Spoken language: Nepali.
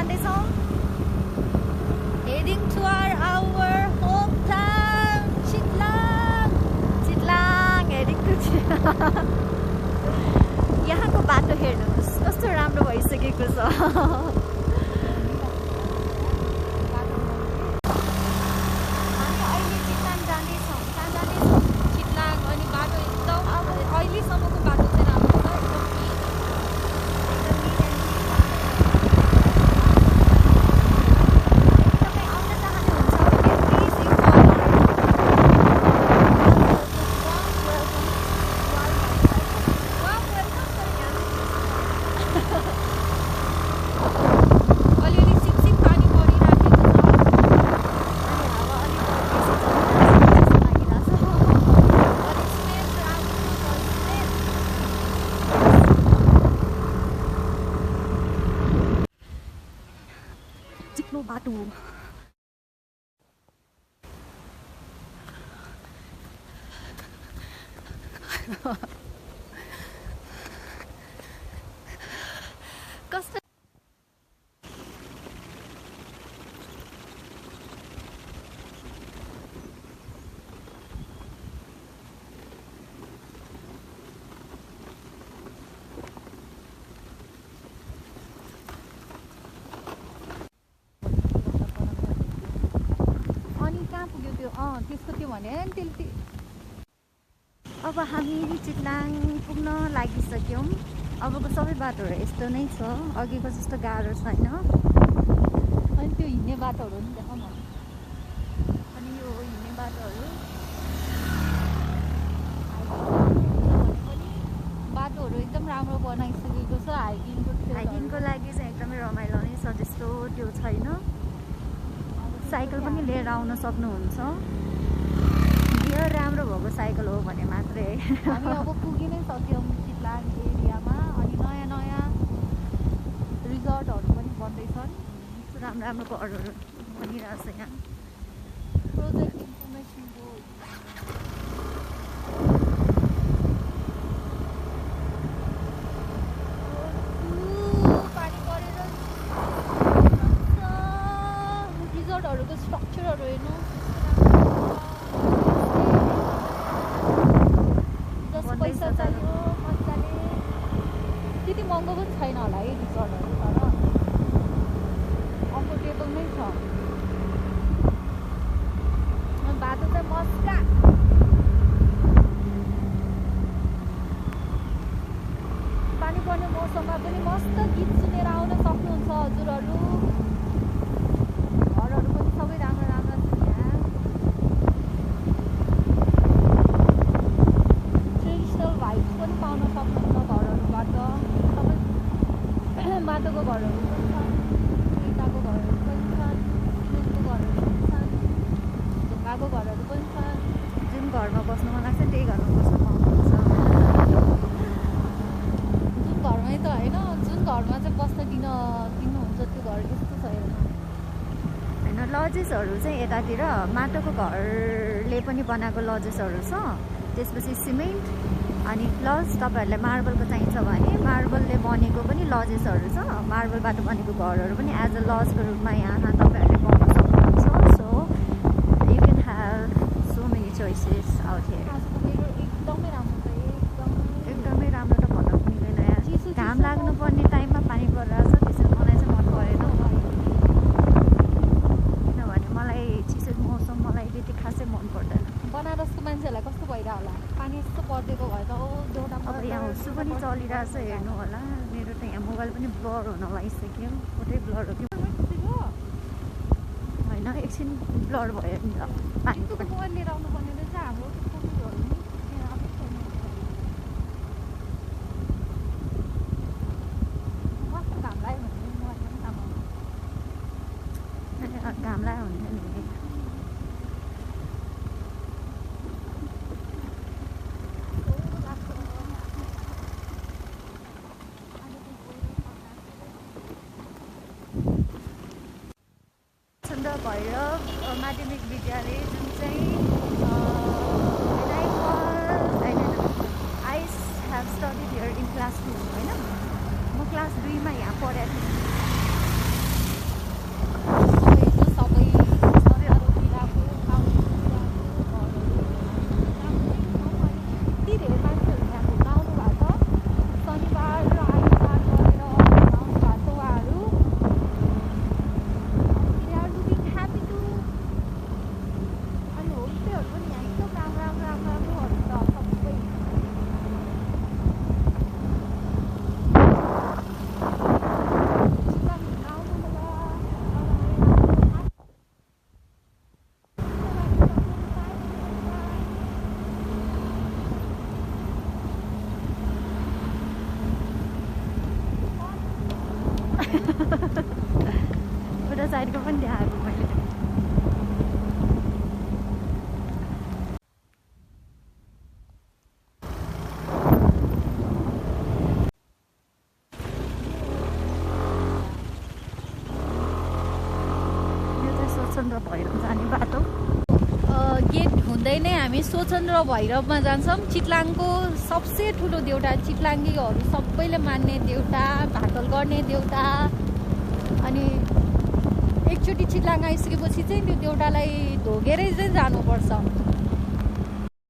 जाँदैछौँ heading toward our hometown Chitlang heading to यहाँको बाटो हेर्नुहोस् कस्तो राम्रो भइसकेको छ बाटो कस्तो त्यसको त्यो भने त्यसले अब हामी चितलाङ पुग्न लागिसक्यौँ अबको सबै बाटोहरू यस्तो नै छ अघिको जस्तो गाह्रो छैन अनि त्यो हिँड्ने बाटोहरू नि देखाउँ न अनि यो हिँड्ने बाटोहरू बाटोहरू एकदम राम्रो बनाइसकेको छ हाइकिङको लागि चाहिँ एकदमै रमाइलो नै छ त्यस्तो त्यो छैन साइकल पनि लिएर आउन सक्नुहुन्छ गियर राम्रो भएको साइकल हो भने मात्रै हामी अब पुगि नै सक्यौँ चितलाङ एरियामा अनि नयाँ नयाँ रिजोर्टहरू पनि बन्दैछन् राम्रो राम्रो घरहरू बनिरहेछ यहाँ प्रोजेक्ट इन्फर्मेसनको रिजोर्टहरूको स्ट्रक्चरहरू हेर्नु जस्तो पैसा चाहियो मजाले त्यति महँगो पनि छैन होला है रिजोर्टहरू तर कम्फोर्टेबल नै छ बाटो चाहिँ मस्का पानी पर्ने मौसममा पनि मस्त गीत सुनेर आउन सक्नुहुन्छ हजुरहरू सबै राम्रो राम्रो छ यहाँ ट्रेडिसनल भाइब्स पनि पाउन सक्नुहुन्छ घरहरूबाट सबै बाटोको घरहरू पनि छन् इँटाको घरहरू पनि छन् सिमेन्टको घरहरू पनि छन् ढुङ्गाको घरहरू पनि छन् जुन घरमा बस्नु मन लाग्छ त्यही घरमा बस्नु पाउनुहुन्छ जुन घरमै त होइन जुन घरमा चाहिँ बस्न दिनुहुन्छ त्यो घर त्यस्तो छ हेर्नु लजेसहरू चाहिँ यतातिर माटोको घरले पनि बनाएको लजेसहरू छ त्यसपछि सिमेन्ट अनि प्लस तपाईँहरूलाई मार्बलको चाहिन्छ भने मार्बलले बनेको पनि लजेसहरू छ मार्बलबाट बनेको घरहरू पनि एज अ लजको रूपमा यहाँ तपाईँहरूले पाउन सक्नुहुन्छ so you can have so many choices out here एकदमै राम्रो एकदमै राम्रो त भन्न मिल्दैन यहाँ घाम लाग्नुपर्ने टाइममा पानी परिरहेछ त्यसरी मलाई चाहिँ मन परेन त्यति खासै मन पर्दैन बनारसको मान्छेहरूलाई कस्तो भइरह होला पानी यस्तो परिदिएको भए त अब यहाँ हुस्सु पनि चलिरहेछ हेर्नु होला मेरो त यहाँ मोबाइल पनि ब्लर हुन लागिसक्यो कतै ब्लर हो कि होइन एकछिन ब्लर भयो नि त पानीको मोबाइल लिएर आउनुपर्ने रहेछ हाम्रो मस्त घाम लाग्यो भने मलाई पनि थाहा घाम लाग्यो भने भैरव माध्यमिक विद्यालय जुन चाहिँ I have studied here in class 2 होइन म क्लास 2 मा यहाँ पढेको थिएँ उता साइडको पनि देखाएको मैले। यो चाहिँ स्वच्छन्द भैरव जाने बाटो। गेट हुँदै नै हामी स्वच्छन्द भैरवमा जान्छौँ। चितलाङको सबसे ठुलो देउता, चितलाङ्गीहरू सबैले मान्ने देउता, भाकल गर्ने देउता। अनि एकचोटि चितलाङ आइसकेपछि चाहिँ त्यो देउतालाई ढोगेरै चाहिँ जानुपर्छ।